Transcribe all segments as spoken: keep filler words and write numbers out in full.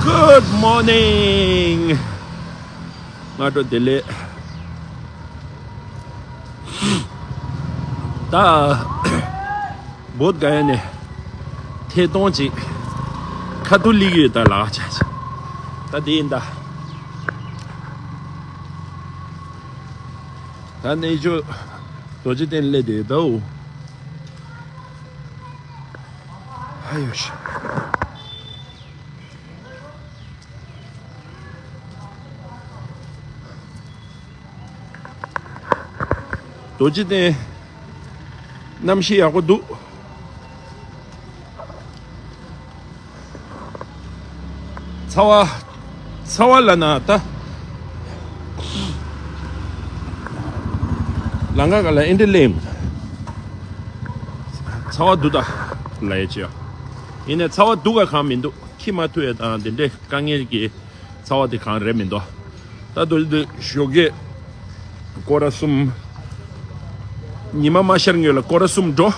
Good morning. སྔ་དྲོ་བདེ་ལེགས། ད་བོད་ག་ཡ་ནས་ཐད་གཏོང་ཅིག་ཁ་ཐུག་ལིག་ཡོད་ད་ལགས་ཆ་ཆ། ད་དེ་ཡིན་ད། ད་གནས་མཆོག་རྡོ་རྗེ་གདན་སླེབས་བསྡད་ཡོད་ད། འོ། ཨ་ཡོ་ཤི། རྡོ་རྗེ་གདན་གནམ་གཤིས་ཡག་པོ་འདུག། ཚ་བ། ཚ་བ་ལ་ན་ད། ལང་ཀ་ག་ལ་ཨིན་དྲི་ལེམ། ཚ་བ་འདུག་ད། ལ་ཡ་ཅི་ཡ། ཡིན་ནའི་ཚ་བ་འདུག་ག་གང་མི་འདུག། ཁྱི་མ་ཐུ་ཡ་དང་དེ་འདྲའི་དཀའ་ངལ་གྱི་ཚ་བ་དེ་གང་རེད་མི་འདུག། ད་དུ་དུ་ཞོགས་ཀས་སྐོར་ར་གསུམ། ཉི་མ་མ་ཤར་སྔོན་ལ་སྐོར་ར་གསུམ་འགྲོ།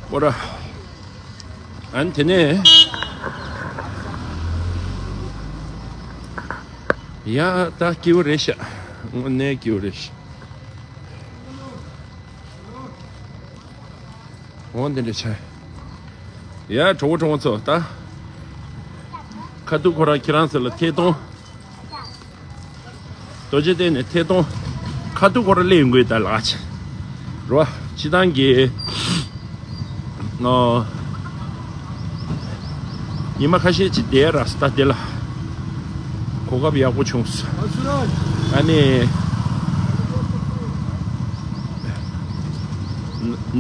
སྐོར་ར། ཨ་ནི་དེ་ནས། ཡ་ད་སྐྱིད་པོ་རེད་ཤག། དངོས་གནས་སྐྱིད་པོ་རེད་ཤག། འོ་འདི་འདྲ་ཆགས། ཡ་གྲོགས་པོ་གྲོགས་མོ་ཚོ་ད། ཁ་ཐུག་ཁོ་རང་ཁྱེད་རང་ཚོ་ལ་ཐད་གཏོང་། རྡོ་རྗེ་གདན་ནས་ཐད་གཏོང་། ཁ་ཐུག་ཁོ་རང་སླེབས་ཡོང་གི་ཡོད་ད་ལགས་ཆ། རོ། སྤྱི་བཏང་གི། ཨོ། ཉི་མ་ཁ་ཤས་ཅིག་བསྡད་ར་ས་ད་དེ་ལ། གོ་སྐབས་ཡག་པོ་བྱུང་། ཨ་ནི།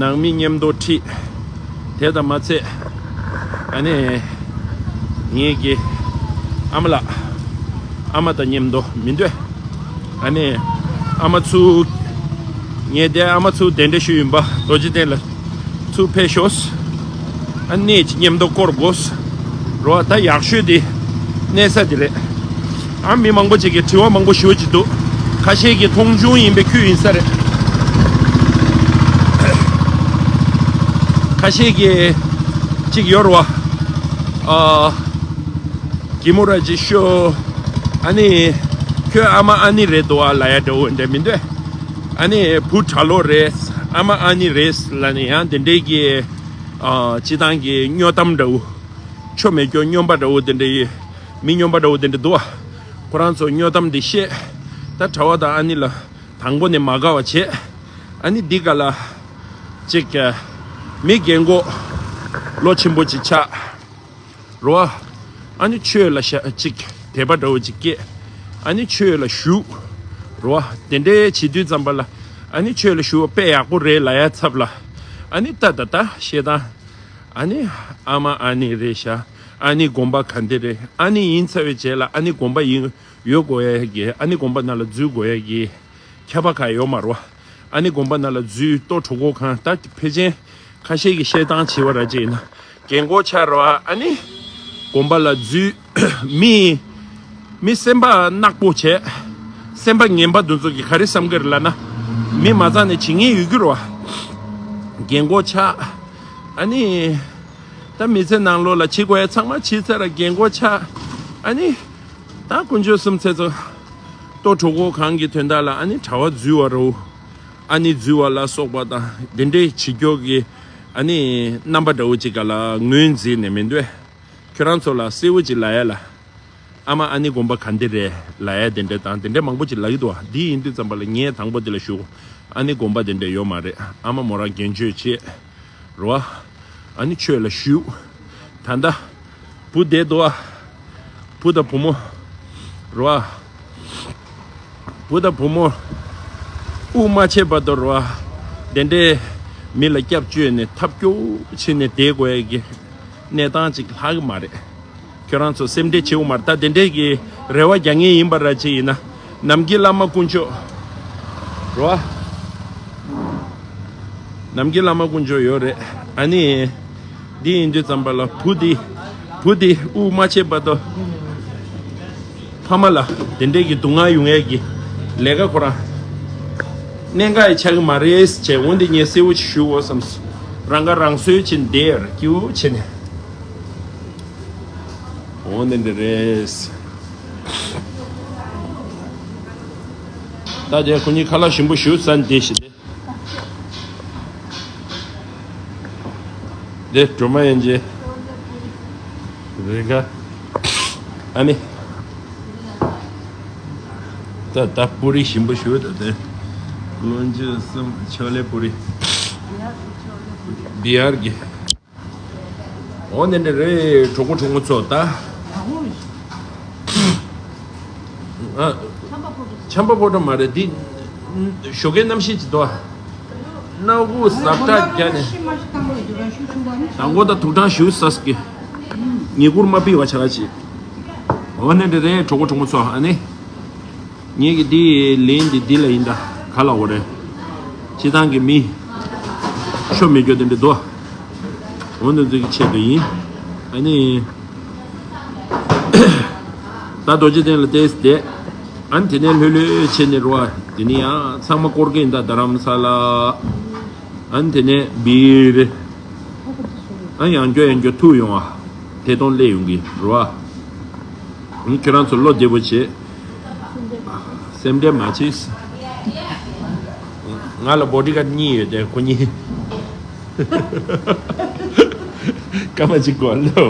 ནང་མི་མཉམ་དུ་ཁྲིད། དེ་དང་མ་ཚད། ཨ་ནི། ངེད་ཀྱི་ཨ་མ་ལགས། ཨ་མ་དང་མཉམ་དུ་མི་འདོད། ཨ་ནི། ཨ་མ་ཚུ། ངས་དེ་ཨ་མ་ཚུ་གདན་འདྲེན་ཞུས་ཡིན་པ་རྡོ་རྗེ་གདན་ལ། ཚུར་ཕེབས་ཤོག། ཨ་ནི་ཅི་མཉམ་དུ་སྐོར་དགོས། རོ་ད་ཡག་ཤོས་དེ་གནས་ས་དེ་རེད། ཨ་མི་མང་པོ་ཅིག་གིས་དྲི་བ་མང་པོ་ཞུ་ཅིག་འདུག། ཁ་ཤས་ཀྱིས་མཐོང་ཆུང་ཡིན་པའི་ཁུལ་ཡིན་ས་རེད། ཁ་ཤས་ཀྱིས་ཅིག་ཡོད་རེད་བ། ཨ། གི་མོ་ར་ཅིག་ཤོ། ཨ་ནི། ཁྱོད་ཨ་མ་ཨ་ནི་རེད་འདུག་ཨ་ལ་ཡ་འདྲ་བོ་འདྲ་མི་འདུག། ཨ་ནི་བུ་གྲྭ་ལོག་རེད། ཨ་མ་ཨ་ནི་རེད་ལ་ནི་ཡང་དེ་འདྲའི་གི། ཨ། སྤྱི་བཏང་གི་སྨྱོ་གཏམ་འདྲ་བོ། ཆོ་མེད་སྐྱོ་སྨྱོན་པ་འདྲ་བོ་དེ་འདྲ་ཡི། མི་སྨྱོན་པ་འདྲ་བོ་དེ་འདྲ་འདུག་ཨ། ཁོ་རང་ཚོ་སྨྱོ་གཏམ་འདི་བཤད། ད་གྲྭ་བ་དང་ཨ་ནི་ལ་དང་པོ་ནས་མ་དགའ་བ་བྱས། ཨ་ནི་འདི་ག་ལ། ཅིག་ག་མི་རྒན་གོག་ལོ་ཆེན་པོ་ཅིག་ཆགས། རོ། ཨ་ནི་ཆོས་ལ་ཤ་ཅིག་དད་པ་འདྲ་བོ་ཅིག་སྐྱེས། ཨ་ནི་ཆོས་ལ་ཞུགས། རོ། དེ་འདྲའི་བྱེད་དུས་ཙམ་པ་ལ། ཨ་ནི་ཆོས་ལ་ཞུགས་པ་དཔེ་ཡག་པོ་རེད་ལ་ཡ་ཚབ་ལ། ཨ་ནི་ཏ་ཏ་ཏ་བཤད་སྟངས། ཨ་ནི་ཨ་མ་ཨ་ནི་རེད་ཤག། ཨ་ནི་དགོན་པ་ག་འདི་རེད། ཨ་ནི་ཡིན་ཚར་བའི་རྗེས་ལ་ཨ་ནི་དགོན་པ་ཡིན་ཡོད་དགོས་ཡ་གི། ཨ་ནི་དགོན་པ་ནང་ལ་འཛུལ་དགོས་ཡ་གི། ཁྱབ་པ་ག་ཡོད་མ་རེད་བ། ཨ་ནི་དགོན་པ་ནང་ལ་འཛུལ་ལྟོ་གྲོད་ཁོག་གང་ད་ཕལ་ཆེར་ཁ་ཤས་ཀྱི་བཤད་སྟངས་བྱས་པ་ར་ཅིག་ཡིན་ན་རྒན་གོག་ཆགས་རེད་བ། ཨ་ནི་དགོན་པ་ལ་འཛུལ། མི་མི་སེམས་པ་ནག་པོ་བྱས། སེམས་པ་ངན་པ་འདི་ཚོ་གི་ག་རེ་བསམ་གི་རེད་ལབ་ན། མི་མ་ཚང་ནས་བྱེད་ངེས་ཡོད་རྒྱུ་རེད་བ། རྒན་གོག་ཆགས། ཨ་ནི་ད་མི་ཚེ་ནང་ལོགས་ལ་བྱེད་དགོས་ཡ་ཚང་མ་བྱས་ཚར་ར་རྒན་གོག་ཆགས། ཨ་ནི། ད་དཀོན་མཆོག་གསུམ་ཚེ་ཚོ། ལྟོ་གྲོད་ཁོག་གང་གི་དོན་དག་ལ་ཨ་ནི་གྲྭ་བ་འཛུལ་བ་རོ། ཨ་ནི་འཛུལ་བ་ལ་སོགས་པ་དང་དེ་འདྲའི་བྱེད་སྐྱོ་གི། ཨ་ནི་རྣམ་པ་འདྲ་བོ་ཅིག་ག་ལ་ངོས་འཛིན་ནས་མི་འདོད། ཁྱོད་རང་ཚོ་ལ་གསལ་བོ་ཅིག་ལབ་ཡ་ལ། ཨ་མ་ཨ་ནི་དགོན་པ་ག་འདི་རེད་ལབ་ཡ་དེ་འདྲ་དང་དེ་འདྲ་མང་པོ་ཅིག་ལབ་ཀྱི་འདུག་བ། འདི་ཡིན་དུས་ཙམ་པ་ལ་ངས་དང་པོ་འདི་ལ་ཞུ། ཨ་ནི་དགོན་པ་དེ་འདྲ་ཡོད་མ་རེད། ཨ་མ་མོ་རང་དགེ་ཆོས་བྱེད། རོ། ཨ་ནི་ཆོས་ལ་ཞུགས། ད་ལྟ། བུ་བསྡད་འདུག་ཨ། བུ་དང་བུ་མོ། རོ། བུ་དང་བུ་མོ། དབུགས་མ་ཆད་བར་དུ་རོ། དེ་འདྲའི་མི་ལ་སྐྱབས་བཅོལ་ནས་ཐབས་སྐྱོ་བོ་བྱས་ནས་བསྡད་དགོས་ཡ་གི་གནས་སྟངས་ཅིག་ལྷག་གི་མ་རེད། ཁྱོད་རང་ཚོ་སེམས་ཁྲལ་བྱེད་དགོས་མ་རེད། ད་དེ་འདྲས་ཀྱི་རེ་བ་རྒྱག་མཁན་ཡིན་པ་ར་ཅིག་ཡིན་ན། ནམ་མཁའི་བླ་མ་དཀོན་མཆོག་རོ། ནམ་མཁའི་བླ་མ་དཀོན་མཆོག་ཡོད་རེད། ཨ་ནི། འདི་ཡིན་དུས་ཙམ་པ་ལ་བུ་འདི། བུ་འདི་དབུགས་མ་ཆད་བར་དུ། ཕ་མ་ལ་དེ་འདྲས་ཀྱི་སྡུག་བསྔལ་ཡོང་ཡས་ཀྱི་ལས་ཀ་ཁོ་རང་། གནད་འགག་ཡི་ཆགས་ཀྱི་མ་རེད་ཅེས། འོན་ཏེ་ངས་གསལ་བོ་ཞིག་ཞུ་དགོས་བསམས། རང་ཁ་རང་གསོའི་ཆེད་འདི་ཡར་སྐྱིད་པོ་བྱས་ནས། འོ་ནི་འདི་རེད། ད་དེ་ཁོ་གཉིས་ཁ་ལག་ཞིམ་པོ་ཞུ་ས་འདི་ཞིག་དེ། དེ་སྒྲོལ་མ་ཡན་ཆད་རེད་ག་ཨ་ནི། ད་ད་པུ་རི་ཞིམ་པོ་ཞུ་ད་དེ། ཀུན་སྤྱོད་གསུམ་ཆོག་ལེ་པུ་རི། བི་ཧར་གྱི། འོ་ནི་འདི་རེད། གྲོགས་པོ་གྲོགས་མོ་ཚོ་ད། ཨ། ཆམ་པ་ཕོ་བྲང་མ་རེད་འདི། ཞོགས་ཀའི་གནམ་གཤིས་ཅིག་འདུག་སྣ་ཁུག་ཟབ་དྲག་བརྒྱབ་ནས། དང་པོ་ད་དུག་སྦྲང་ཞུ་ས་ཀི། ཉེ་ཁུར་མ་ཕིག་པ་ཆ་ཅིག་འོ་ནི་འདི་རེད། གྲོགས་པོ་གྲོགས་མོ་ཚོ་ཨ་ནི། ངེད་ཀྱི་འདི་ལན་འདི་འདི་ལ་ཡིན་ད་ག་ལ་འོ་རེད། སྤྱི་བཏང་གི་མི་ཤོ་མི་སྐྱོ་དེ་འདྲ་འདུག་འོ་འདི་ཚོ་གི་ཆེད་དུ་ཡིན། ཨ་ནི། ད་རྡོ་རྗེ་གདན་ལ་བལྟས་བསྡད། ཨ་ནི་དེ་ནས་ལྷོད་ལྷོད་བྱས་ནས་རོ། དེ་ནི་ཡང་ཚང་མ་སྐོར་གི་ཡིན་ད་རྡ་རམ་ས་ལ། ཨ་ནི་དེ་ནས་སྦིར། ཨ་ཡང་སྐྱོ་ཡང་སྐྱོ་ཐུག་ཡོང་བ། ཐད་གཏོང་སླེབས་ཡོང་གི་རོ། ཨ་ཁྱོད་རང་ཚོ་བློ་བདེ་པོ་བྱེད། སེམས་ཁྲལ་མ་བྱེད། ང་ལ་བོ་ཌི་གཱཌ་གཉིས་ཡོད་དེ་ཁོ་གཉིས། སྐར་མ་གཅིག་གོ་ལོ།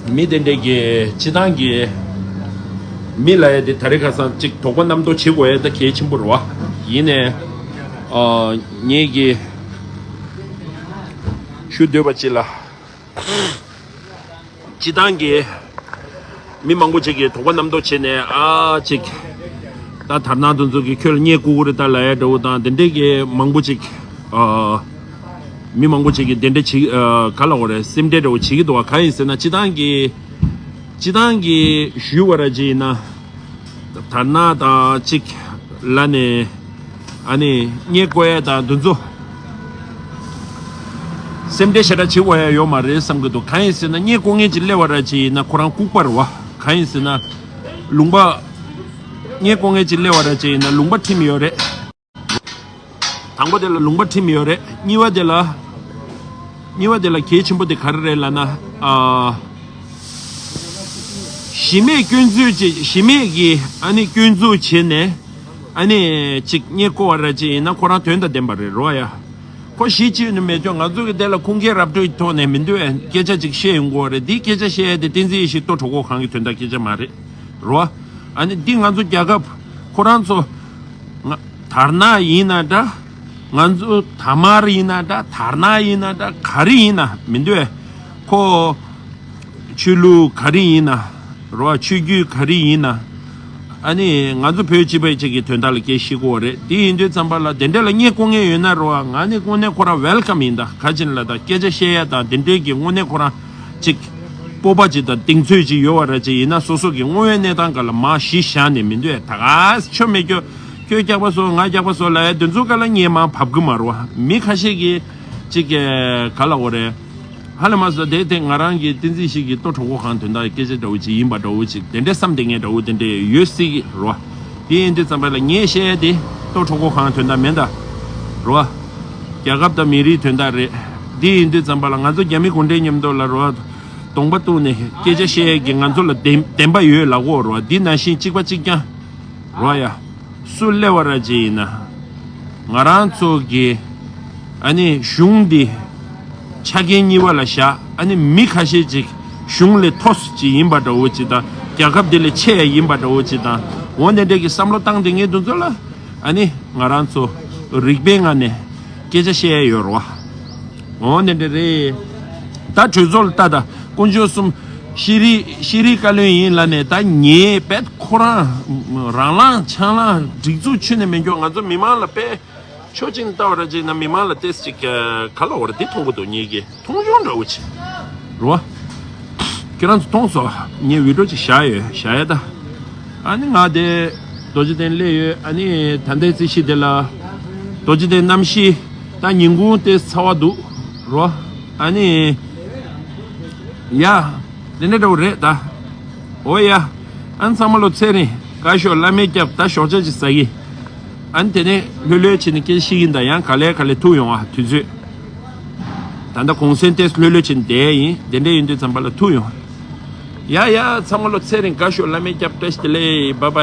མི་དེ་འདྲས་ཀྱི་སྤྱི་བཏང་གི་མི་ལ་ཡ་དེ་ད་རེས་ཁ་སང་གཅིག་དོགས་པ་རྣམ་རྟོག་བྱེད་དགོས་ཡ་ད་གལ་ཆེན་པོ་རེད་བ། ཡིན་ནའི་ཨ་ངེད་ཀྱི་ཞུ་འདོད་པ་ཅིག་ལ། སྤྱི་བཏང་གི་མི་མང་པོ་ཅིག་གིས་དོགས་པ་རྣམ་རྟོག་བྱས་ནས་ཨ་ཅིག་ད་དར་ནག་དེ་ཚོ་གིས་ཁྱོད་ལ་བརྙས་བཀུར་གི་རེད་ད་ལབ་ཡ་འདྲ་བོ་དང་དེ་འདྲས་ཀྱི་མང་པོ་ཅིག་ཨ་མི་མང་པོ་ཅིག་གིས་དེ་འདྲས་བྱེད་ཨ་ག་ལབ་དགོས་རེད། སེམས་ཁྲལ་འདྲ་བོ་བྱེད་ཀྱི་འདུག་བ། གང་ཡིན་ཟེར་ན་སྤྱི་བཏང་གི་སྤྱི་བཏང་གི་ཞུས་པ་ར་ཅིག་ཡིན་ན། དར་ནག་དང་གཅིག་ལ་ནས་ཨ་ནི་བརྙས་བཀོ་ཡ་དང་དེ་ཚོ་སེམས་ཁྲལ་ཞེ་དྲག་བྱེད་དགོས་ཡ་ཡོད་མ་རེད་བསམ་གྱི་འདུག་གང་ཡིན་ཟེར་ན་བརྙས་བཀོ་མཁན་ཅིག་སླེབས་པ་ར་ཅིག་ཡིན་ན་ཁོ་རང་ལྐུགས་པ་རེད་བ། གང་ཡིན་ཟེར་ན་ལུང་པ་བརྙས་བཀོ་མཁན་ཅིག་སླེབས་པ་ར་ཅིག་ཡིན་ན་ལུང་པ་ཁྲིམས་ཡོད་རེད། དང་པོ་དེ་ལ་ལུང་པ་ཁྲིམས་ཡོད་རེད། གཉིས་པ་དེ་ལ། གཉིས་པ་དེ་ལ་གལ་ཆེན་པོ་དེ་ག་རེ་རེད་ལབ་ན། ཨ། གཞི་མེད་སྐྱོན་འཛུགས་བྱེད། གཞི་མེད་ཀྱི་ཨ་ནི་སྐྱོན་འཛུགས་བྱས་ནས་ཨ་ནི་ཅིག་བརྙས་བཀོ་བ་ར་ཅིག་ཡིན་ན་ཁོ་རང་དོན་དང་ལྡན་པ་རེད་རོ་ཡ། ཁོ་གཞི་ཅི་ནི་མེད་ཀྱང་ང་ཚོ་གི་དེ་ལ་ཁུངས་སྐྱེལ་ར་སྤྲོད་ཀྱི་ཐོག་ནས་མི་འདུག་ཨེ། སྐད་ཆ་ཅིག་བཤད་ཡོང་གི་ཡོད་རེད། འདི་སྐད་ཆ་བཤད་ཡ་དེ་བསྟན་འཛིན་ཡེ་ཤེས་ལྟོ་གྲོགས་པོ་གང་གི་དོན་དག་སྐད་ཆ་མ་རེད་རོ། ཨ་ནི་འདི་ང་ཚོ་རྒྱལ་ཁབ་ཁོ་རང་ཚོ། ང་དར་ནག་ཡིན་ན་འདྲ། ང་ཚོ་དར་དམར་ཡིན་ན་འདྲ། དར་ནག་ཡིན་ན་འདྲ། ག་རེ་ཡིན་ན་མི་འདུག་ཨེ། ཁོ་ཆོས་ལུགས་ག་རེ་ཡིན་ན་རོ། ཆོས་བརྒྱུད་ག་རེ་ཡིན་ན། ཨ་ནི་ང་ཚོ་བོད་སྤྱི་པའི་ཅིག་གི་དོན་དག་ལ་སྐད་ཆ་བཤད་ཀྱི་ཡོད་རེད། དེ་ཡིན་དུས་ཙམ་པ་ལ་དེ་འདྲ་ལ་བརྙས་བཀོ་མཁན་ཡོད་ན་རོ། ང་ནི་དངོས་གནས་ཁོ་རང་ཝེལ་ཀམ་ཡིན་ད། ག་ཅི་ལ་ད་སྐད་ཆ་བཤད་ཡ་དང་དེ་འདྲའི་གི་དངོས་གནས་ཁོ་རང་ཅིག་སྤོབས་པ་ཅིག་དང་གདེང་ཚོད་ཅིག་ཡོད་པ་ར་ཅིག་ཡིན་ན་སོ་སོ་གི་དངོས་ཡོད་གནས་སྟངས་སྒང་ལ་མར་གཞི་བཞག་ནས་མི་འདུག་ཨེ། ད་ག་ཆོ་མེད་ཁྱོད་ཁྱོད་སྐྱག་པ་བཟོ་ང་སྐྱག་པ་བཟོ་ལབ་ཡ་དེ་ཚོ་སྒང་ལ་བརྙས་མ་བབས་གི་མ་རོ། མི་ཁ་ཤས་ཀྱིས་ཅིག་ག་ལ་འོ་རེད། ཧ་ལས་མ་སོ་དེ་དེ་ང་རང་གི་བསྟན་འཛིན་ཞིག་གི་ལྟོ་གྲོགས་པོ་གང་དོན་དག་སྐད་ཆ་འདྲ་བོ་ཅིག་ཡིན་པ་འདྲ་བོ་ཅིག་དེ་འདྲའི་བསམ་བསྡད་མཁན་འདྲ་བོ་དེ་འདྲའི་ཡོད་སྲིད་ཀྱི་རོ། དེ་ཡིན་དུས་ཙམ་པ་ལ་ངས་བཤད་ཡ་དེ་ལྟོ་གྲོགས་པོ་གང་དོན་དག་མེད་ད། རོ། རྒྱལ་ཁབ་དང་མི་རིགས་དོན་དག་རེད། དེ་ཡིན་དུས་ཙམ་པ་ལ་ང་ཚོ་རྒྱ་མི་གུང་ཁྲན་མཉམ་དུ་ལ་རོ། གདོང་པ་གཏུགས་ནས་སྐད་ཆ་བཤད་ཡས་ཀྱི་ང་ཚོ་ལ་བདེན་བདེན་པ་ཡོད་ལབ་དགོས་རོ། འདི་ནང་བཞིན་གཅིག་པ་གཅིག་རྐྱང་། རོ་ཡ། སུ་སླེབས་པ་ར་ཅིག་ཡིན་ན། ང་རང་ཚོ་གི་ཨ་ནི་གཞུང་འདི་ཆ་རྐྱེན་གཉིས་པ་ལ་བཞག་ཨ་ནི་མི་ཁ་ཤས་ཅིག་གཞུང་ལས་མཐོ་ཅིག་ཡིན་པ་འདྲ་བོ་ཅིག་དང་རྒྱལ་ཁབ་འདི་ལས་ཆེ་ཡ་ཡིན་པ་འདྲ་བོ་ཅིག་དང་འོ་འདི་འདྲས་ཀྱི་བསམ་བློ་བཏང་བསྡད་མཁན་དེ་ཚོ་ལ། ཨ་ནི་ང་རང་ཚོ་རིག་པའི་ངང་ནས་སྐད་ཆ་བཤད་ཡ་ཡོད་རེད་བ། འོ་འདི་འདྲ་རེད། ད་གྲོས་ཚོགས་ལ་ལྟ་ད་དཀོན་མཆོག་གསུམ་ཤེས་རིག་ཤེས་རིག་བཀའ་བློན་ཡིན་ལབ་ནས་ད་ངས་དཔེ་ཁོ་རང་རང་ལངས་ཆང་ལངས་སྒྲིག་འཛུགས་ཆུ་ནས་མི་འགྱོ། ང་ཚོ་མི་མང་ལ་དཔེ་ཕྱོགས་གཅིག་ནས་ལྟ་བ་ར་ཅིག་ན་མི་མང་ལ་ཏེས་ཅིག་ག་ལ་བར་འདི་མཐོང་གི་འདུག་ཉིད་ཀྱི། མཐོང་ཆུང་འདྲ་བོ་ཆེ། རོ། ཁྱེད་རང་ཚོ་མཐོང་སོང་། ངས་བི་ཌིའོ་ཅིག་བཞག་ཡོད། བཞག་ཡ་ད། ཨ་ནི་ང་དེ་རྡོ་རྗེ་གདན་སླེབས་ཡོད། ཨ་ནི་ད་ལྟའི་རྩིས་གཞི་དེ་ལ་རྡོ་རྗེ་གདན་གནམ་གཤིས་ད་ཉིན་གུང་དེ་ཚ་བ་འདུག་རོ། ཨ་ནི་ཡ་དེ་འདྲ་འདྲ་བོ་རེད་ད། འོ་ཡ། ཨ་ནི་ཚང་མ་ལོ་ཚེ་རིང་དགའ་ཤོག་བླ་མའི་སྐྱབས། ད་ཞོགས་ཇ་ཅིག་ཟ་གི། ཨ་ནི་དེ་ནས་ལྷོད་ལྷོད་བྱས་ནས་སྐད་ཆ་བཤད་ཀྱིན། ད་ཡང་ག་ལེ་ག་ལེ་ཐུག་ཡོང་ཨ་དུས་ཚོད། ད་ལྟ་གུང་སེང་ཏོག་ཙམ་ལྷོད་ལྷོད་བྱས་ནས་བསྡད་ཡིན། དེ་འདྲ་ཡིན་དུས་ཙམ་པ་ལ་ཐུག་ཡོང་། ཡ་ཡ། ཚང་མ་ལ་ཚེ་རིང་དགའ་ཤོག་བླ་མའི་སྐྱབས། བཀྲ་ཤིས་བདེ་ལེགས། བཱའི་བཱའི།